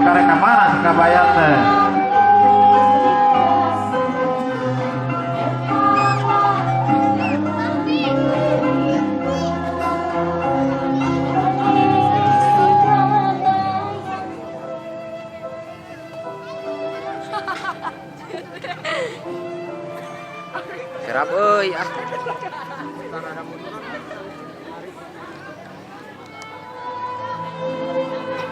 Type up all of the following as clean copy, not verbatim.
Kita rek ka mana si Kabayan teh? Serap euy ah.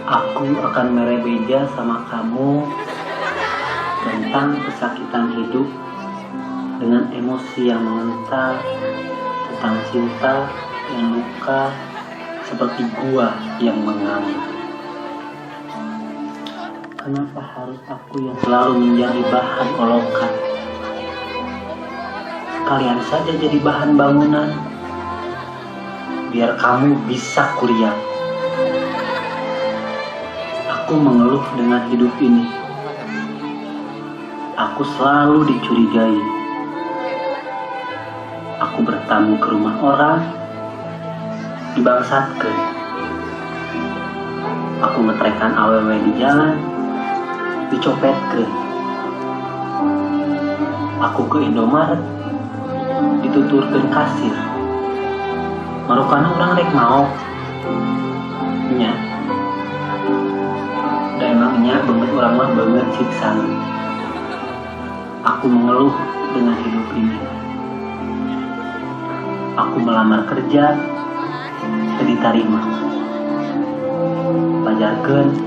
Aku akan merebeja sama kamu tentang kesakitan hidup dengan emosi yang mengental, tentang cinta yang luka seperti gua yang mengamuk. Kenapa harus aku yang selalu menjadi bahan olokan? Kalian saja jadi bahan bangunan, biar kamu bisa kuliah. Aku mengeluh dengan hidup ini. Aku selalu dicurigai. Aku bertamu ke rumah orang, dibangsatkeun. Aku ngetrekan awewe di jalan, dicopetkeun. Aku ke Indomaret, dituturkeun kasir. Marukana urang rek maok. Nya. Da emang nya beungeut urang mah beungeut siksaan. Aku mengeluh dengan hidup ini. Aku melamar kerja, teu ditarima. Pajarkeun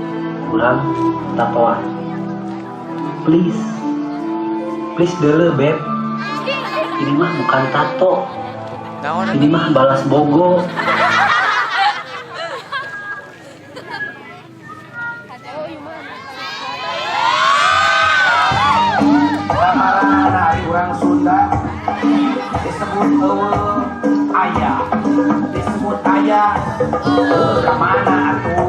urang tatoan. Please, please deuleu, beb. Ini mah bukan tato. Ini mah balas bogo. Kamarana ari urang Sunda disebut eueuh aya, disebut aya heuh ka mana atuh?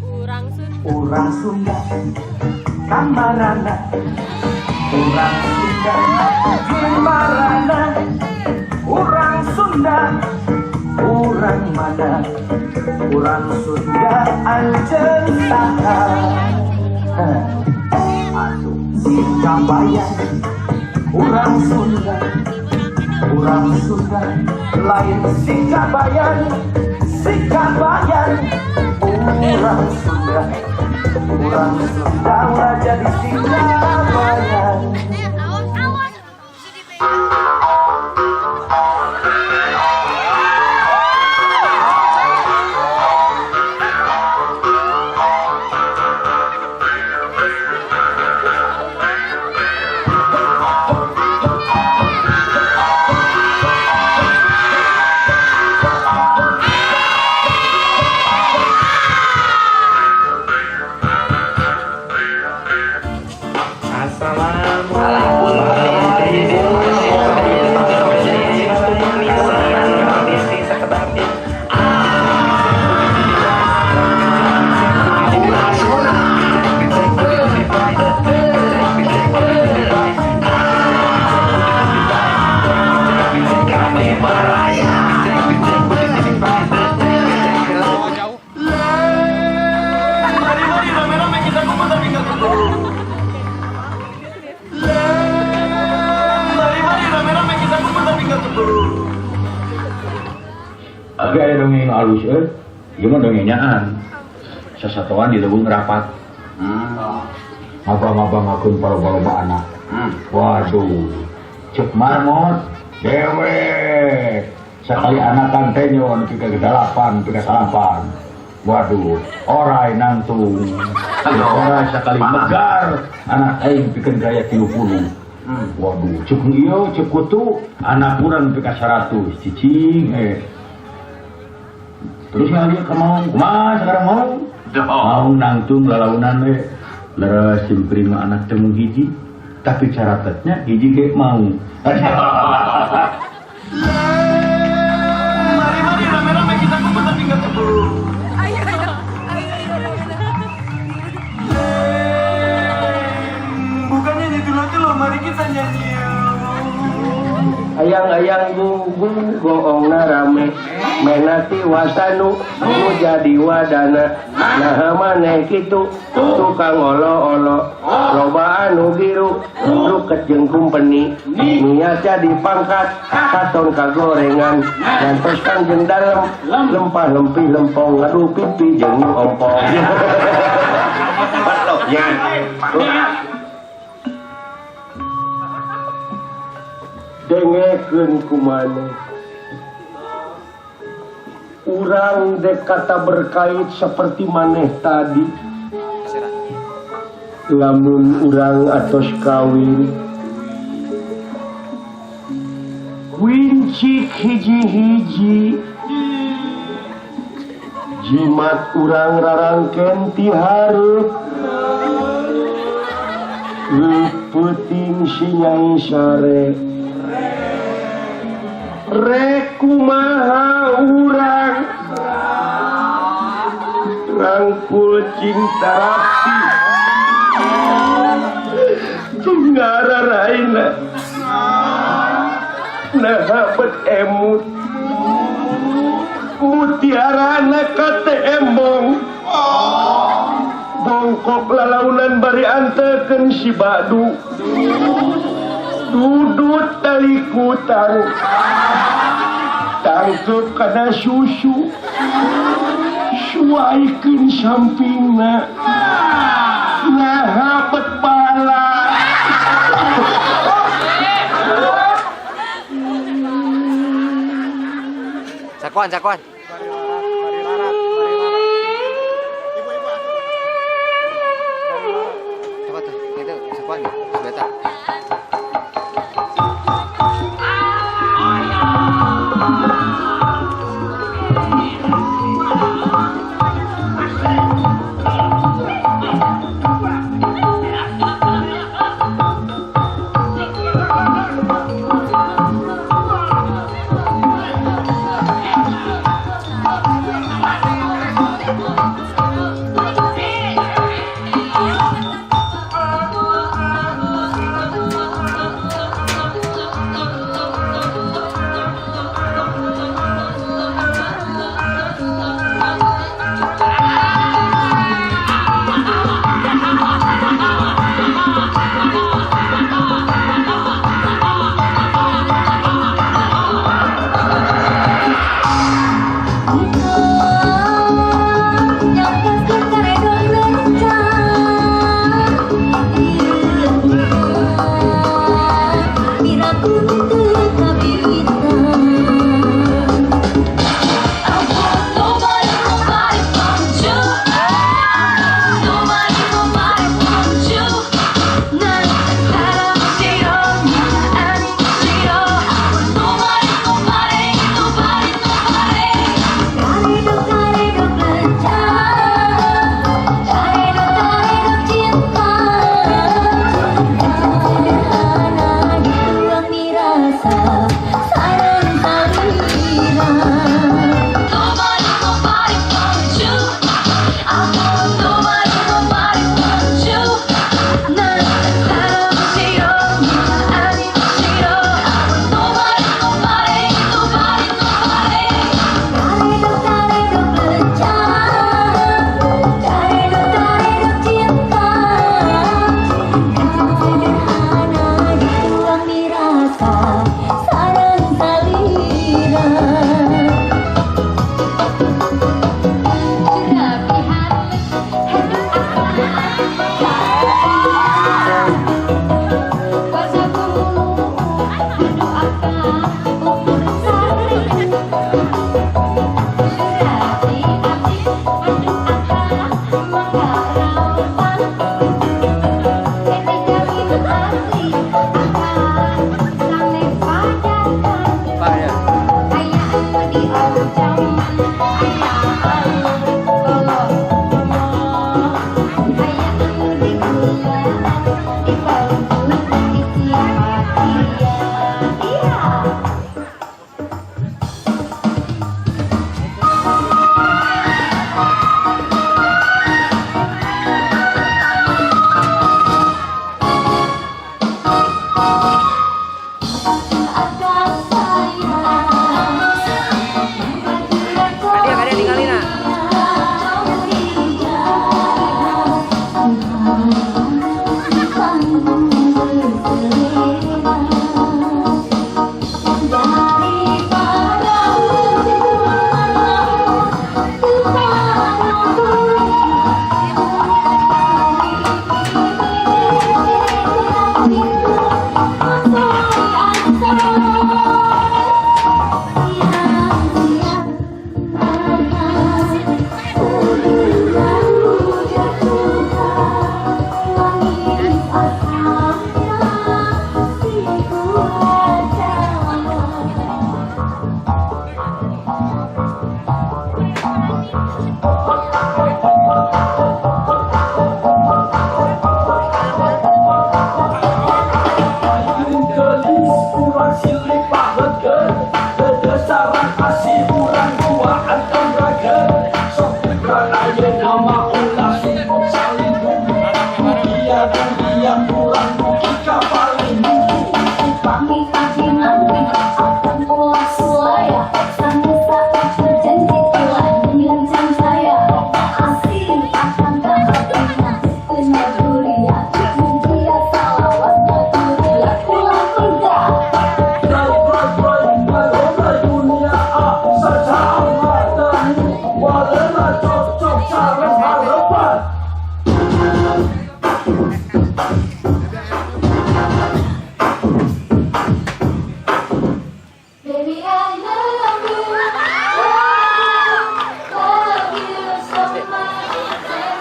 Urang Sunda. Urang Sunda kamarana, urang Sunda kamarana, urang Sunda urang mana, urang Sunda anjeun saha? Atuh si Kabayan urang Sunda, urang Sunda lain si Kabayan, si Kabayan urang Sunda, urang Sunda ulah jadi si Kabayan. Mari rame-rame kita kumpul tapi nggak kumpul. Mari mari rame-rame kita kumpul tapi nggak kumpul. Tapi ada dongeng halus euy. Ieu mah dongengnyaan. Sasatoan di leuweung rapat. Ngabang-ngabangkeun paloba-loba anak. Waduh. Cek marmot dewek. Sakali anakan teh nyon nepi ka 8, nepi ka 9. Waduh, orai nangtung. Orai sakali megar anak aing pikeun gaya 30. Waduh, cek ieu cek kutu anak urang nepi ka 100 cicing eh. Terus ngalieu ka maung, kumaha sekarang maung? Maung nangtung lalaunan we. Leres simpring mah anak teh mung hiji, tapi caratetnya hiji ge maung. Mari mari rame-rame kita kumpul tapi nggak kumpul. Ayo, ayo, ayo, ayo, ayo. Bukannya nyanyi dulu, mari kita nyanyi. Ayang-ayang gunggung goong narame menati wasanu nu jadi wadana nah maneh kitu tukang olo-olo loba anu biru luket jeung kumpeni niat jadi pangkat katon kagorengan ngantos kangjeng dalem lempah lempih lempong ngadu pipi jeung ompong. Ya. Dengekeun kumaneh urang dek kata berkait seperti maneh tadi lamun urang atos kawin wincik hiji-hiji jimat urang rarangken ti hareup leupeting si Nyai Sare rek kumaha urang rangkul cinta rapi tunggara raina nah bet emut mutiarana kate embong bongkok lalaunan bari antekeun si badu dudut tali kutang tangkep kana susu suaikeun sampingna nah bet bala. Sakuan, sakuan. Coba tuh, itu sakuan beta. Mira. Urang silih pahegeun Gede sarang asih urang duaan kamrageun. Sok urang ayeuna mah ulah sibuk saling dunia urang dugi ka paling Pami-pami mami akan ulah sulaya Sanesa berjanji ulah nyilang saya. Asing akan kahatina Kena duria Menjia salawat Duria ulah enggak. Bray bray bray bray dunia sacamatan walena cocok sareng harapan. Baby, I love you, love you so much, and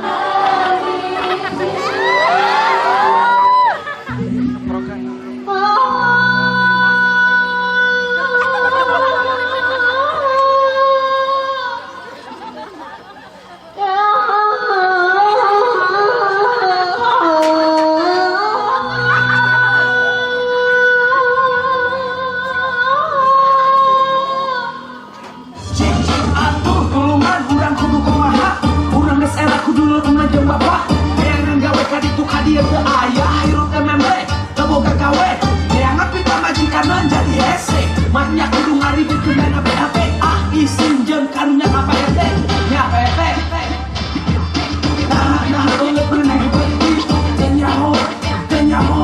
I love you. Cing cing atuh tulungan urang kudu kumaha. Urang geus era kudu leureun jeung bapak. Neangan gawe ka ditu ka dieu teu aya. Hirup teh membre teu boga gawe. Neangan pita majikan jadi hese. Maknya kudu ngaributkeun dana BAP. Ah isin jeung karunya ka Pak RT. Nya Pak RT. Nah nah beungeut maneh beuki. Teu nyaho teu nyaho.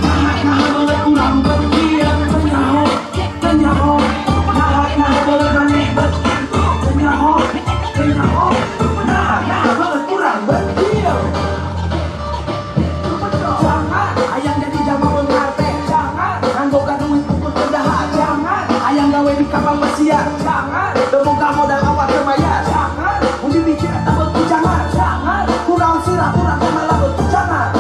Nah nah beungeut urang beuki. Teu nyaho teu nyaho. Nah nah beungeut maneh beuki. Teu nyaho teu nyaho. Nah nah beungeut urang beuki. Jangan hayang jadi jalma beunghar teh. Jangan ngan boga duit ukur teu dahar. Jangan hayang gawe di kapal pesiar. Jangan teu boga modal awak teu mayar. Jangan mun dimikir eta beuki jangan. Jangan kurang sirah kurang teh malah beuki jangan.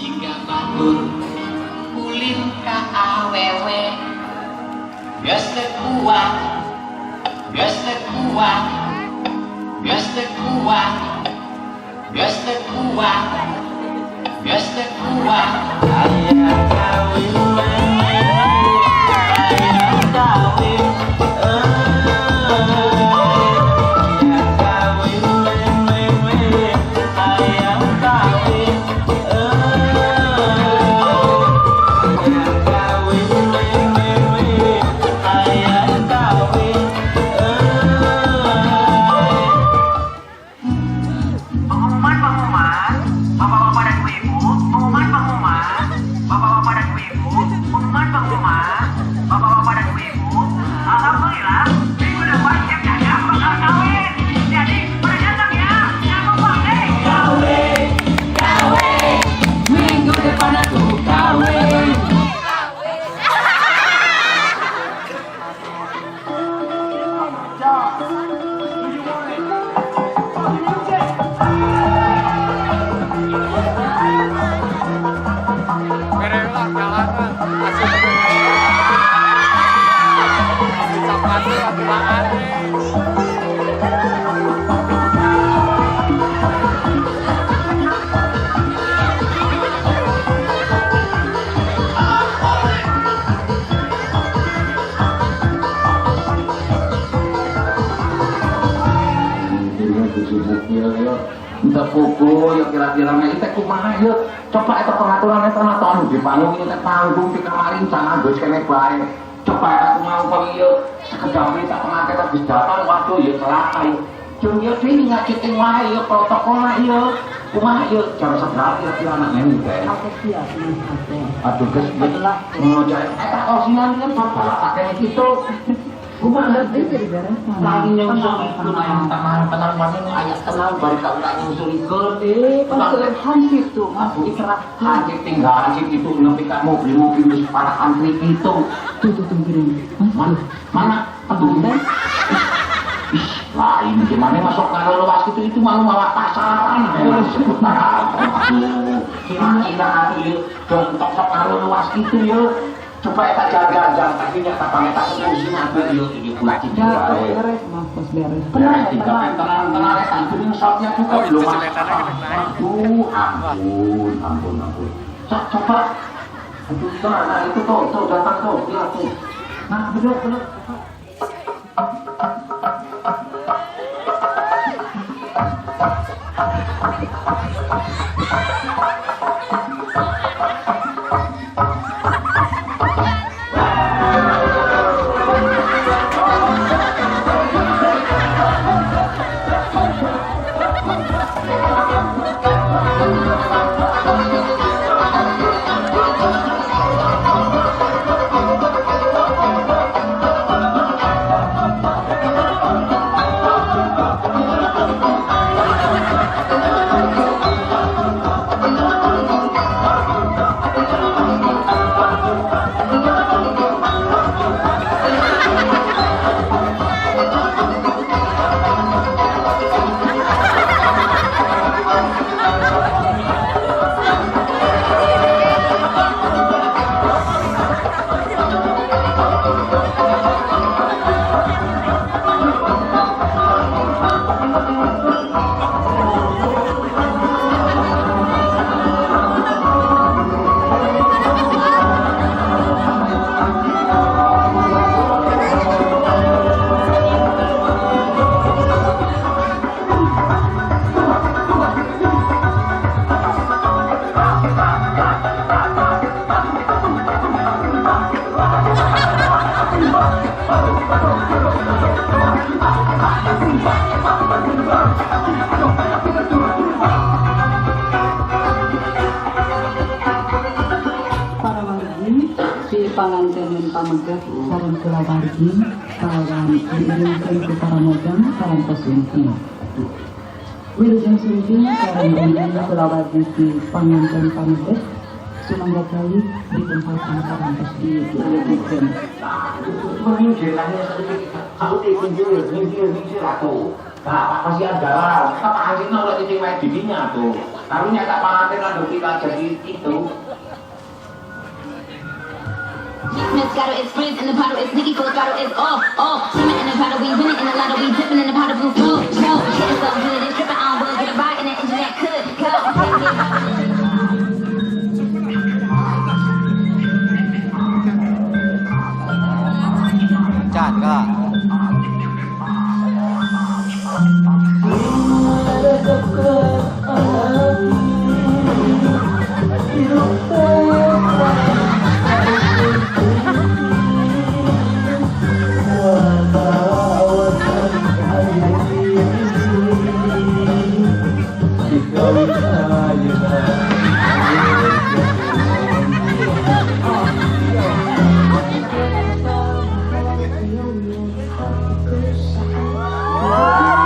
Jika batur ulin ka awewe geus teu kuat geus teu kuat geus teu kuat geus teu kuat geus teu kuat. Hayang kawin hayang kawin hayang kawin hayang kawin hayang kawin hayang kawin. Pengumuman, pengumuman, bapak-bapak dan ibu-ibu, pengumuman, pengumuman, bapak-bapak dan ibu-ibu, pengumuman, pengumuman, bapak-bapak dan ibu-ibu. Alhamdulillah, minggu depan Chef Dadang bakal kawin. Jadi, pada datang ya, jangan lupa, hey. Gawe gawe minggu depan aku kawin. Bere lah jalan mah. Asup. Dicapati atuh aneh. Entah pukul ya kira-kira mah itu kumaha ya coba eta pengaturan eta mah tahun di panggung ieu teh panggung di kemarin sana geus kene bae coba eta kumaha upami ieu sekedar berita pengantin teh geus datang waduh ya celaka ieu jeung ieu deui ngaciting wae ieu protokolna ieu kumaha ieu jam sabaraha kira-kira anak neni teh. Aduh geus ngono eta kosian kan bapak kene kitu kumaha lagi nyusul itu aya tenang tenang mana aya tenang bari ka urang nyusulikeun. Pas hansip tuh, Mas, istirahat. Hansip tinggal hansip itu nepi ka mobil-mobil geus para antri itu. Tuh, tuh, tuh, giring. Mas, mana mana aduh. Pengantin. Ih. Lain gimana masuk ngaruh itu itu malu malah pasaran memang disebut aduh kira-kira atuh ieu dong tok-tok ngaruh gitu ya. Coba eta jalan-jalan kakinya tak pamit tak pusing atuh ieu ieu kula cici wae. Beres mah tos beres. Tenang, tenang, tenang, tenang, itu shotnya juga belum masuk. Aduh, ampun, ampun, ampun. Coba, aduh, nah itu tuh, tuh datang tuh, lihat tuh. Nah, bener, bener. Para wargi di pangantenan pamegat sareng kulawargi kawan diiringkeun ku paramogang parantos sumping. Wilujeng sumping sareng rombongan kulawargi di panganten pamegat sumangga kali di tempat anu parantos diiringkeun. Minggir, minggir, minggir atuh. Nah, pasti ada. Kita pancinnya udah cicing main didinya tuh. Tapi nyata panganten aduh kita jadi itu. Moscato is friends in the bottle is Nicky full throttle is all, all. Swimming in the bottle, we winning in the lotto, we dipping in the pot of blue, blue, show. Getting so good, it's dripping on wood, get a ride in the engine that could go. Jangan kah? Oh!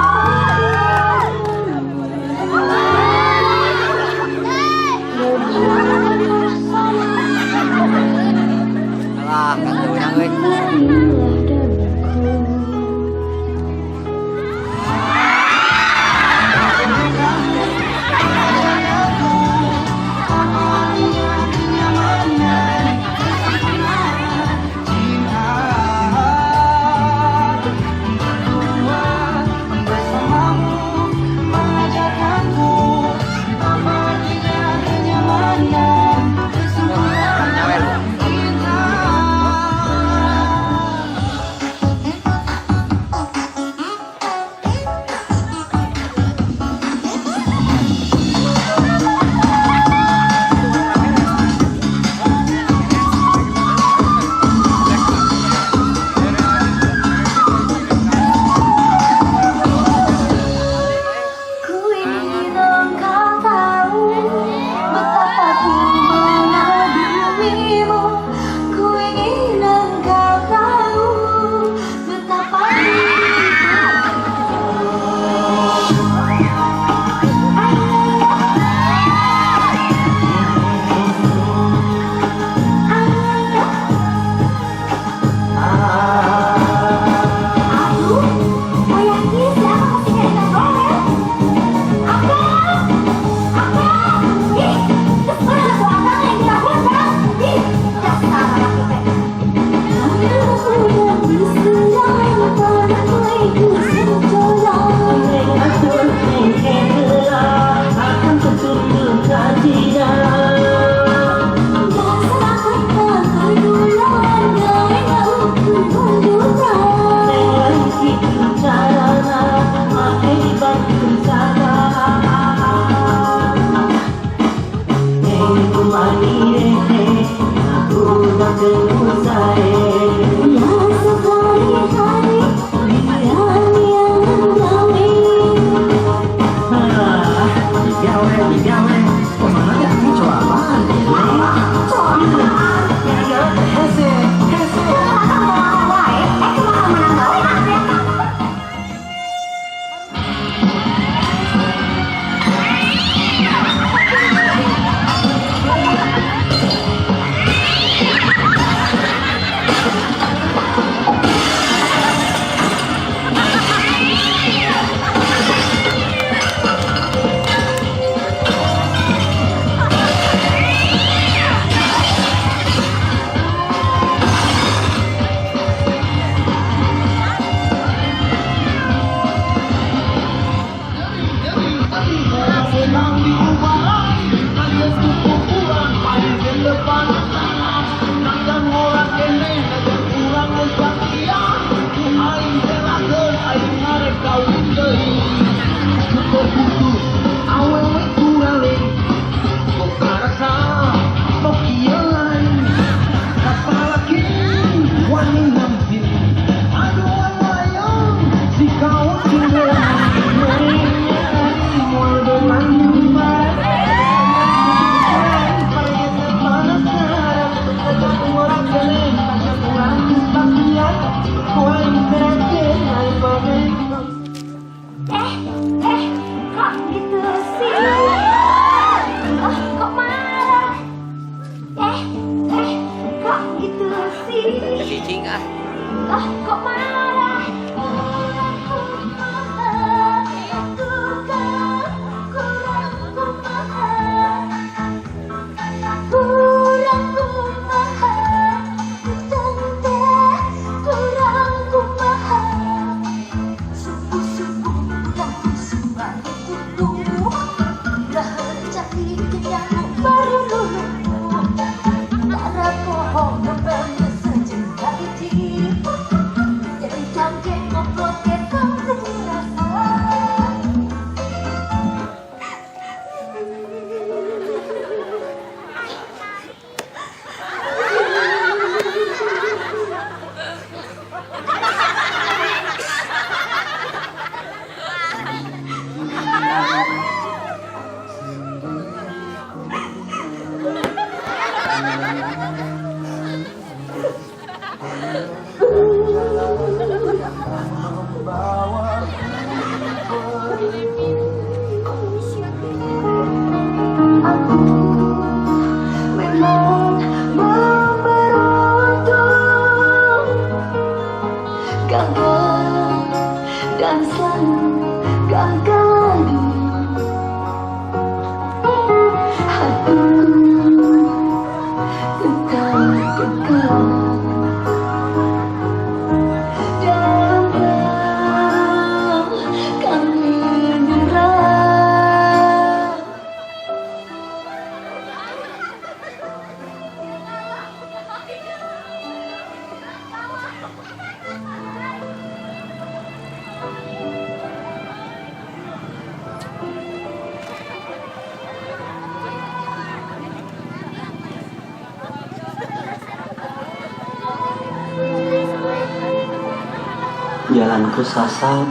Cicing ah. Lah, kok marah? Dan selalu gagal lagi. Hatiku tetap kekal dan takkan menyerah. Jalanku sasar,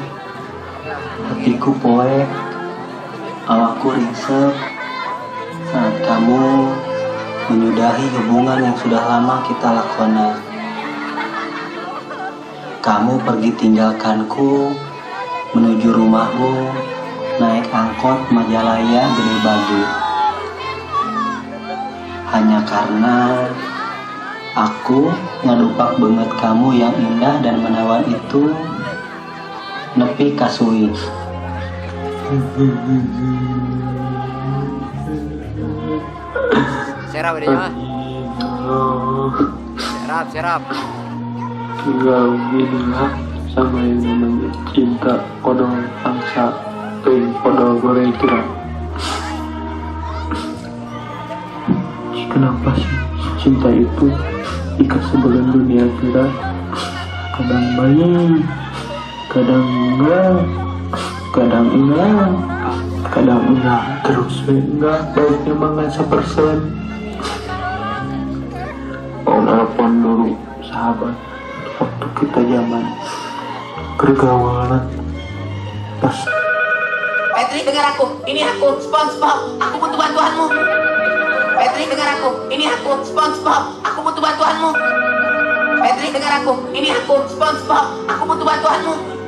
hatiku poek, awakku ringsek saat kamu menyudahi hubungan yang sudah lama kita lakoni. Kamu pergi tinggalkanku menuju rumahmu naik angkot Majalaya Gede Bage. Hanya karena aku ngadupak banget kamu yang indah dan menawan itu nepi kasuih. Serap ini mah. Serap, serap. Enggak beginilah sama yang namanya cinta kodol angsa, kodol goreng kira. Kenapa sih cinta itu jika sebelum dunia kira kadang baik, kadang enggak, kadang enggak, kadang enggak, terus enggak, baiknya mah nggak sepersen. Kau nelpon dulu sahabat waktu kita zaman kergawalan pas. Patrick, dengar aku. Ini aku, SpongeBob. Aku butuh bantuanmu. Patrick, dengar aku. Ini aku, SpongeBob. Aku butuh bantuanmu. Patrick, dengar aku. Ini aku, SpongeBob. Aku butuh bantuanmu.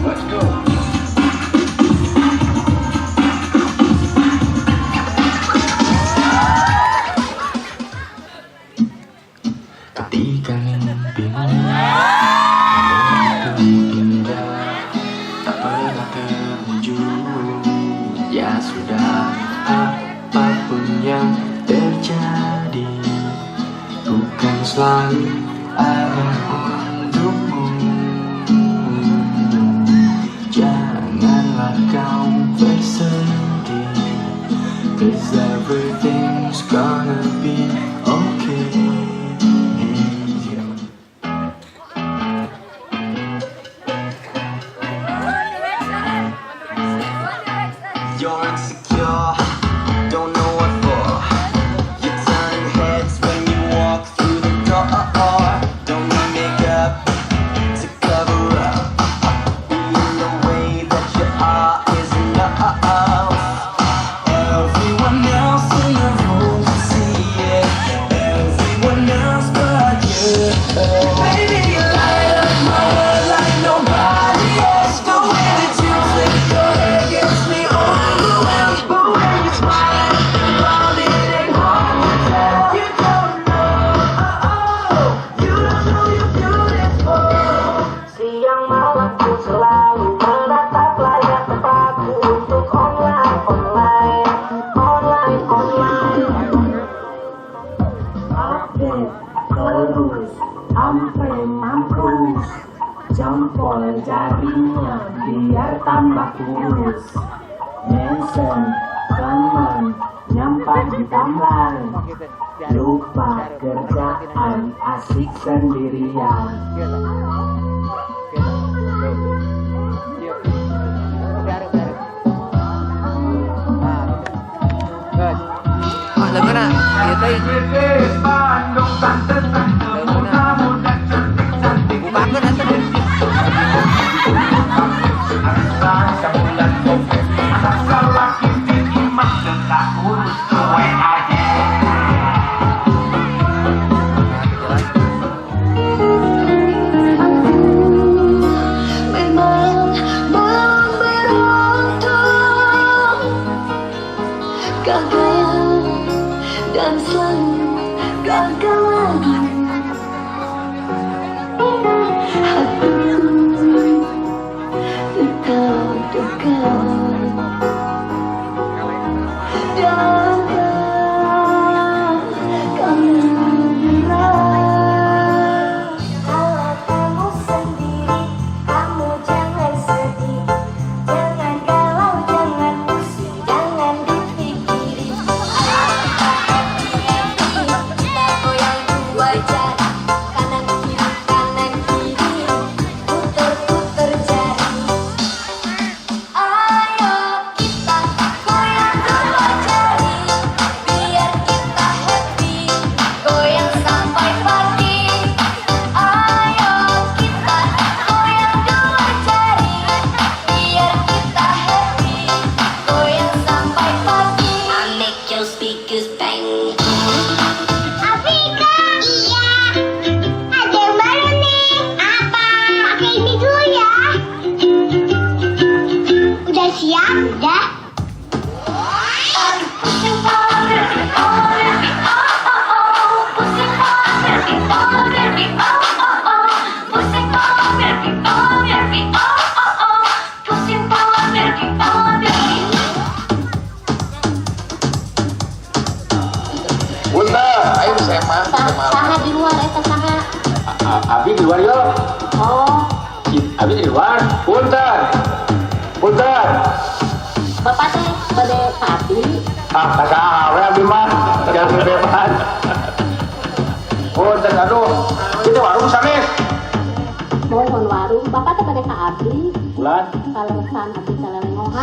Let's go. Ketika mimpimu begitu indah tak pernah terwujud, ya sudah, apapun yang terjadi bukan selalu ada untukmu. Janganlah kau bersedih, 'cause everything's gonna be okay. You're insecure, don't know what for. You turn heads when you walk through the door. Don't need makeup to cover up. Being the way that you are is enough. Everyone else in the room can see it. Everyone else but you. Baby, you light up my world like nobody else. The way that you flip your hair gets me overwhelmed. But when you smile at the world, it ain't hard to tell. You don't know, oh, you don't know you're beautiful. Siang malam ku selalu menatap layar tempatku untuk online, online, online, online. Update terus sampai mampus, jempol jarinya biar tambah kurus. Mention teman nyampah di timeline, lupa kerjaan asik sendirian. Ah, leungeunna ieu teh. Bandung tante-tante muda-muda cantik-cantik. Bukakeun atuh. Sebulan kopi anak salaki di imah tak urus kowe aja. Aku memang belum beruntung, gagal dan selalu gagal lagi. Hatiku tetap dekat dan kau menyerah. Kalau kamu sendiri, kamu jangan sedih. Jangan galau, jangan pusing, jangan dipikirin. Kita goyang dua jari, kanan kiri, puter-puter jari. Ayo kita goyang dua jari, biar kita happy, goyang sampai pagi. Ayo kita goyang dua jari, biar kita happy, goyang sampai pagi. I make your speakers bang. Afika, iya, ada yang baru nih. Apa? Pakai ini dulu ya. Udah siap? Udah. Aduh, pusing pala, baby, oh, baby, oh, oh, oh. Pusing pala, baby, oh, baby, oh, oh, oh. Pusing pala, baby, oh, baby, oh, oh, oh. Pusing pala, baby, oh, baby. Bunda, ayo saya mah. Saha di luar eta saha? Abi di luar yo. Oh, Abi di luar. Punten. Punten. Bapak teh bade ka abdi. Ah, kata awe abi mah. Jangan bebas.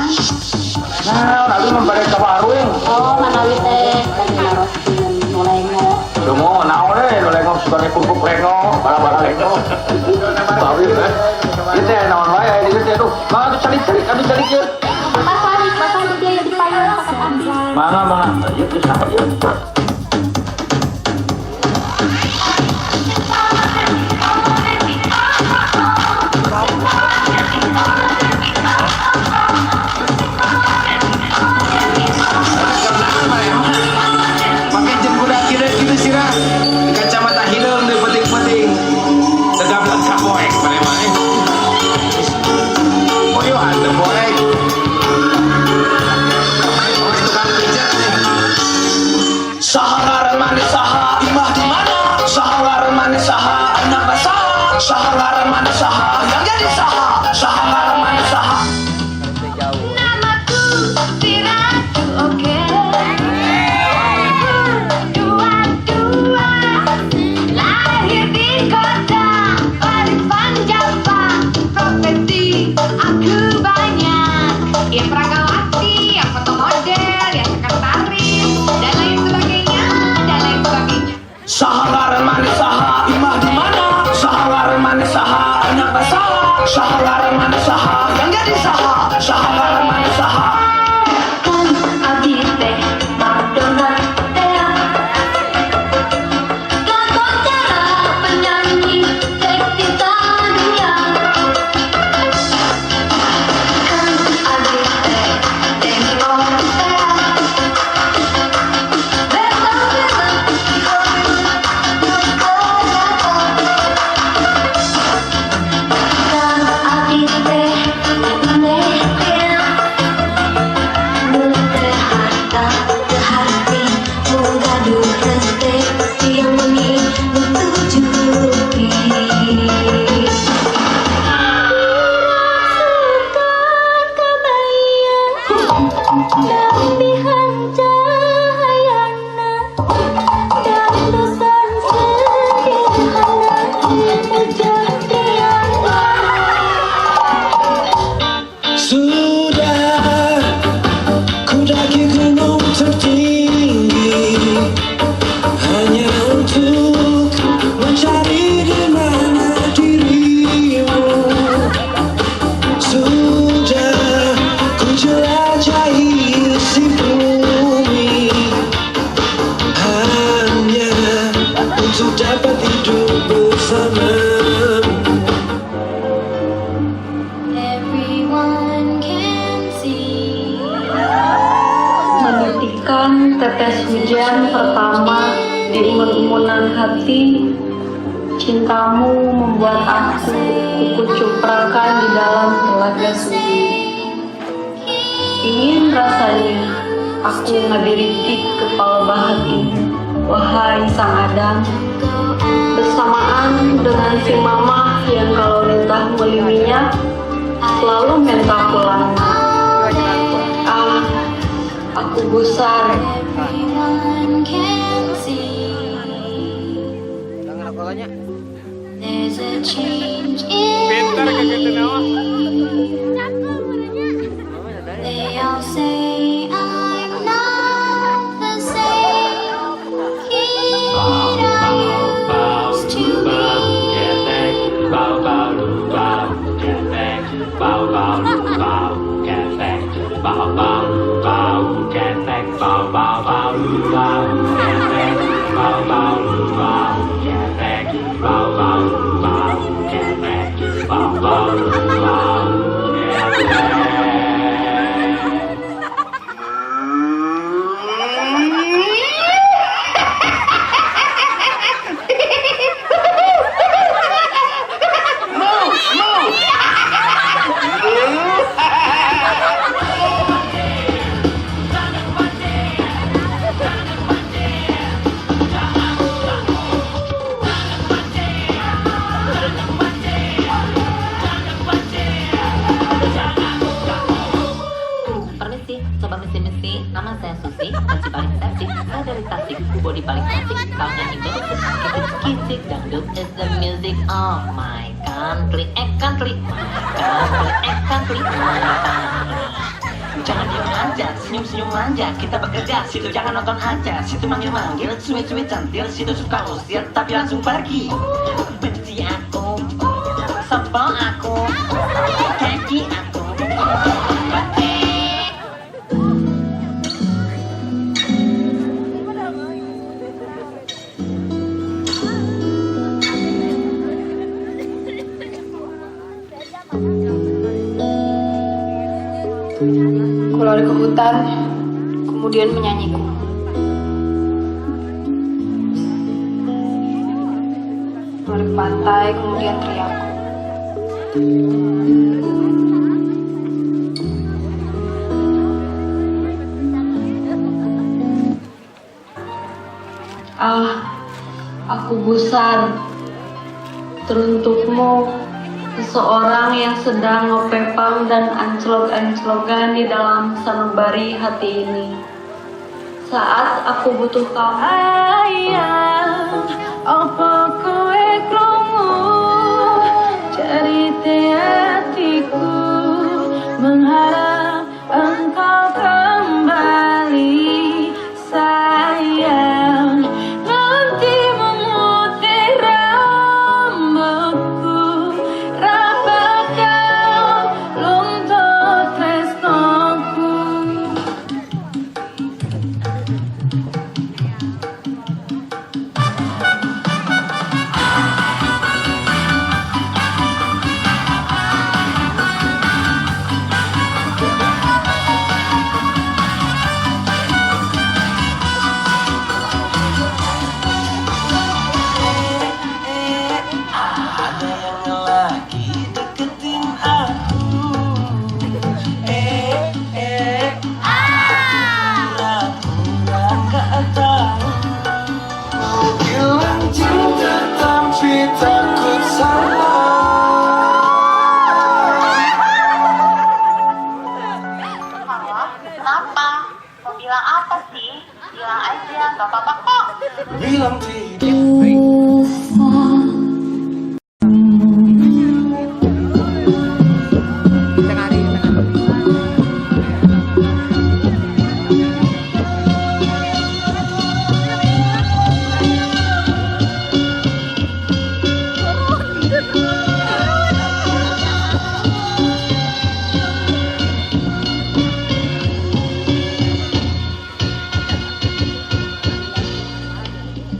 Nah, abdi mah bade ka warung. Oh, manawi teh bade naroskeun nu lengo. Semua naon we nu lengo suka kerupuk lengo, bala-bala lengo. Bawi teh. Ieu teh naon wae di dieu teh aduh. Mangga tuh calik-calik abdi calik ieu. Pasalik, pasalik dia di payun pakai abdi. Mangga mangga. Ieu teh saha ieu? Pakai jeung kuda kira kitu sirah. Kacamata hideung di peting-peting. Tegap kapoek maneh mah. Oh yo atuh poek. Oh tukang pijat nih. Saha ngaran maneh saha, imah di mana? Saha ngaran maneh saha, anakna saha? Saha ngaran maneh saha, yang jadi saha? Saha ngaran maneh saha? Namaku si Ratu Oke. Dua dua, lahir di kota Paling Java. Profesi aku banyak, ya pragawati, ya foto model, ya sekretaris, dan lain sebagainya, dan lain sebagainya. Saha ngaran maneh saha, imah di mana? Saha ngaran maneh saha, anakna saha? Saha ngaran maneh saha, yang jadi saha? Saha ngaran maneh saha? Kan abdi teh Madonna teh, cara penyanyi seksi dunia. Kan abdi teh Demi Moore teh, Bentang-bentang di Hollywood nu Kan abdi teh Nene teh, nu teu harta teu harti, mung gaduh henteu siang wengi nu tujuh rupi. Dirasukan kabaya, nambihan cahayana, dandosan sederhana, mujah. Sudah kudaki gunung tertinggi hanya untuk mencari di mana dirimu. Sudah ku jelajahi isi bumi hanya untuk dapat hidup bersamamu. Everyone can see. Menitikan tetes hujan pertama di umun-umunan hati, cintamu membuat aku kukucuprakan di dalam telaga sunyi. Ingin rasanya aku ngabiritik kepala bahat ini, wahai sang Adam, bersamaan dengan si mama yang kalau nitah beli minyak selalu minta pulang. Ah, aku gusar. Everyone can see. There's a change in Pintar kayak gitu nama. me. They all say I'm not the same kid I used to be. Bau bau bau ketek, bau bau bau ketek, bau bau bau ketek, bau bau bau bau ketek, bau bau bau ketek, bau bau bau ketek, bau bau bau ketek. Permisi, coba misi-misi. Nama saya Susi, baju paling seksi. Saya dari Tasik, body paling asik. Kalau nyanyi berisik, kisik kisik. Dangdut is the music of my country. Eh country, my country, eh country, my country. Jangan diem aja, senyum-senyum manja. Kita bekerja, situ jangan nonton aja. Situ manggil-manggil, suwe-suwe cantil. Situ suka usir, tapi langsung pergi. Benci aku, sebel aku, kaki aku. Ku lari ke hutan, kemudian menyanyiku. Ku lari ke pantai, kemudian teriakku. Ah, aku gusar. Teruntukmu, seseorang yang sedang ngopepang dan anclok-anclokan di dalam sanubari hati ini. Saat aku butuh kamu. Ayang, opo kowe krungu cerite hatiku, mengharap engkau kembali sayang. Nanti memutih rambutku, ra bakal luntur tresnoku. Ada yang lagi deketin aku. Eh, eh, pura-pura gak tahu. Mau bilang cinta tapi takut salah. Halo, kenapa? Mau bilang apa sih? Bilang aja, gak apa-apa kok. Bilang tidak.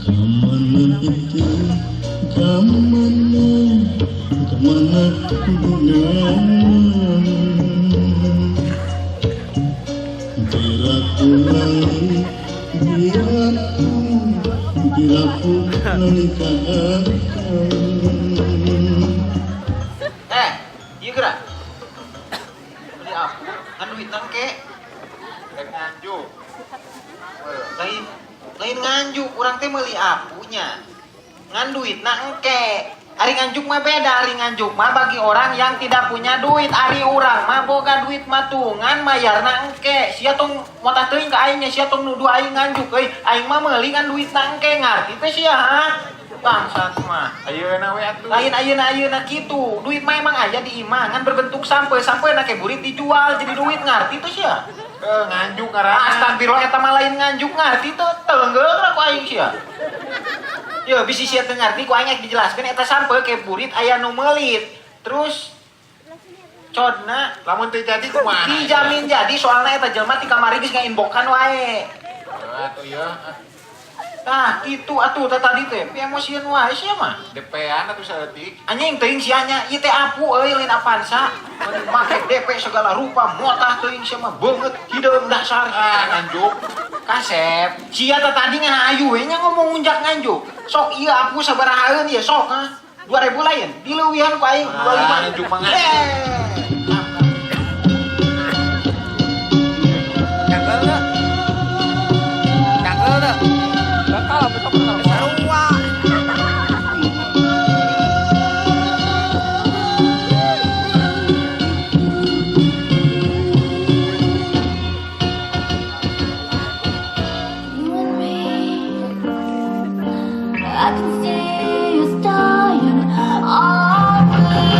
Kemana itu, kemana, kemana bungamu? Biraku lali, biraku, biraku lali kamu. Eh, iya gerak. Beli aku, ngan duit nangke. Rek nganjuk. Lain, lain nganjuk, urang teh meuli apunya. Ngan duit nangke. Ari nganjuk mah beda, ari nganjuk mah bagi orang yang tidak punya duit. Ari urang mah boga duit matungan mayarna engke. Sia tong motah teuing ka aing nya, sia tong nuduh aing nganjuk euy. Aing mah meuli ngan duit nangke, ngarti teh sia ha? Bangsat mah. Ayeuna we atuh. Lain ayeuna ayeuna kitu. Duit mah emang aya di imah ngan berbentuk sampe, sampe na ke burit dijual jadi duit, ngarti teh sia. Eh, nganjuk ngaranna. Astagfirullah eta mah lain nganjuk, ngarti teh teunggeul ku aing sia. Yo bisi sia teu ngarti ku aing ek dijelaskeun eta sampe ke burit aya nu meulit. Terus codna lamun teu jadi kumaha? Dijamin jadi soalna eta jelema ti kamari geus ngainbokan wae. Atuh ieu. Tah kitu atuh teh tadi teh emosian wae sia mah. DP-an atuh saeutik. Anjing teuing sia nya ieu teh apu euy lain Avanza. Make DP segala rupa motah teuing sia mah beungeut hideung dasar. Ah nganjuk. Kasep, sia teh tadi ngan ayu we nya ngomong unjak nganjuk. Sok ieu apu sabarahaeun ieu sok ha. 2000 lain dileuwihan ku aing 25. Nganjuk mah nganjuk. Cangkel teu? Cangkel teu? Bakal besok sarua. You and me, I can see us dying. Are we?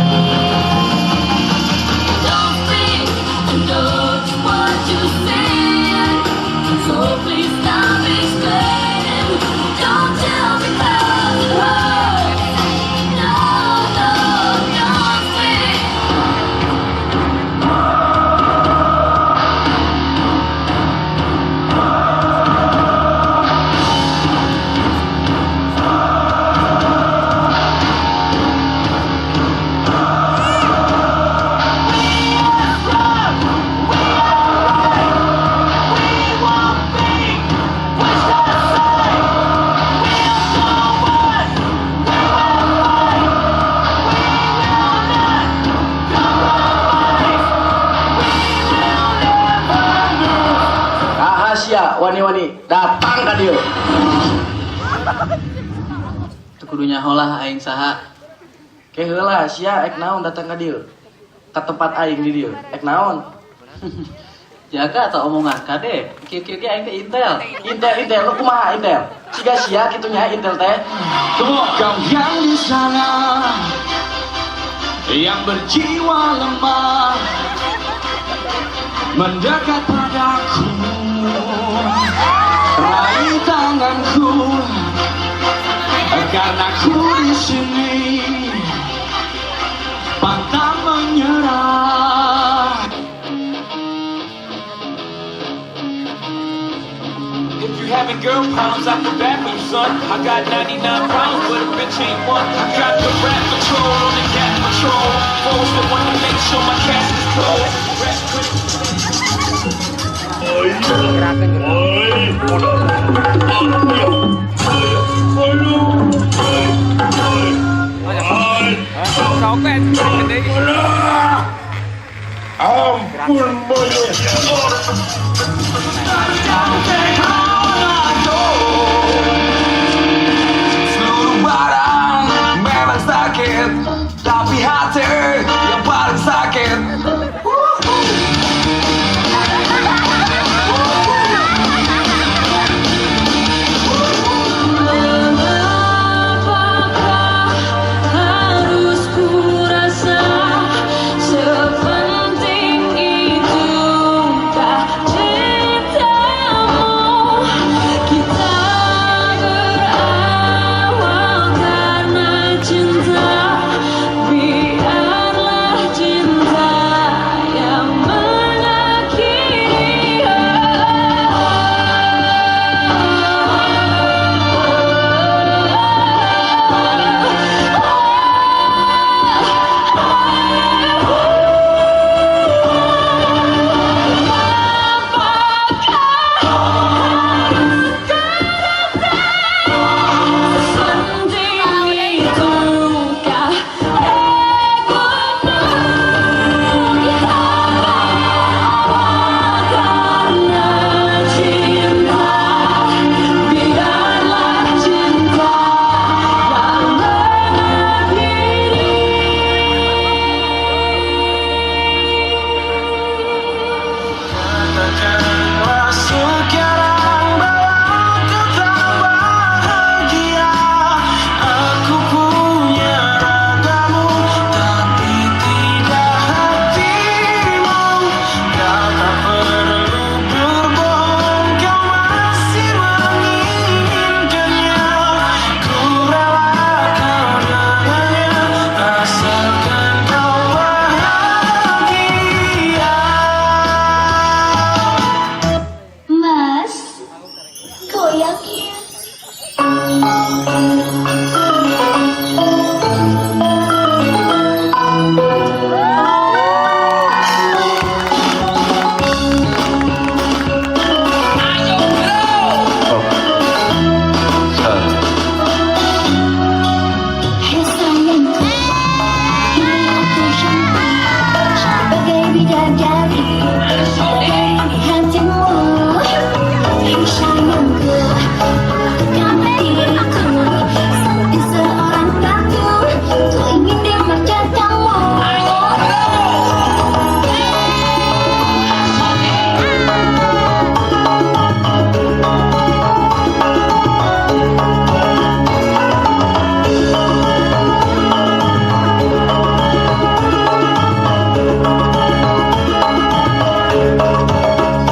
Wani-wani datang ka dieu. Teu kudu nyaho lah aing saha. Ke heula sia ek naon datang ka dieu? Ka tempat aing di dieu. Ek naon? Jaga atau omongan kade. Kieu-kieu ge aing teh intel. Intel intel lu kumaha intel? Siga sia kitu nya intel teh. Kau yang di sana, yang berjiwa lemah, mendekat padaku, raih tanganku, karena ku di sini pantang menyerah. If you having girl problems, I feel bad for you, son. I got 99 problems, but a bitch ain't one. I got the rap patrol on the cat patrol. Foes that want to make sure my cash is closed. Rap critics. Ampun boyo. Seluruh barang memang sakit, tapi hati yang paling sakit. Mengapakah harus ku rasa sepenting itukah cintamu? Kita berawal karena cinta, biarlah cinta yang mengakhiri. Penting itukah egomu? Kita berawal karena cinta, biarlah cinta yang mengakhiri. Katakanlah sekarang bahwa kau tak bahagia. Aku punya ragamu, tapi tidak hatimu. Kau tak perlu berbohong, kau masih menginginkannya. Ku rela kau dengannya, asalkan kau bahagia. Mas, goyang ya. Hai sayangku, kini aku cantik, cantik bagai bidadari, bidadari di hatimu. Hai sayangku, lakukan diriku seperti seorang ratu, ku ingin dimanjakanmu.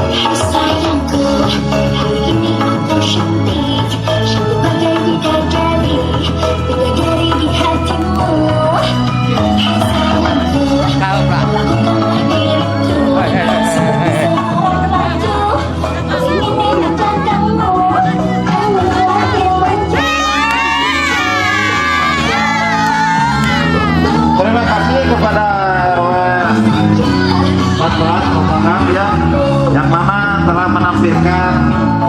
Hai sayangku, hari ini aku cantik, cantik bagai bidadari, bidadari di hatimu. Hai sayangku, lakukanlah diriku seperti seorang ratu, ku ingin dimanjakanmu. Kamu lagi manja. Terima kasih kepada RW 14 06 ya, yang mana telah menampilkan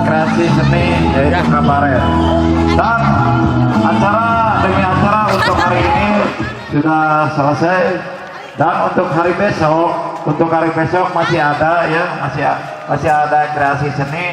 kreasi seni yaitu kabaret. Dan acara demi acara untuk hari ini sudah selesai. Dan untuk hari besok masih ada ya, masih ada kreasi seni.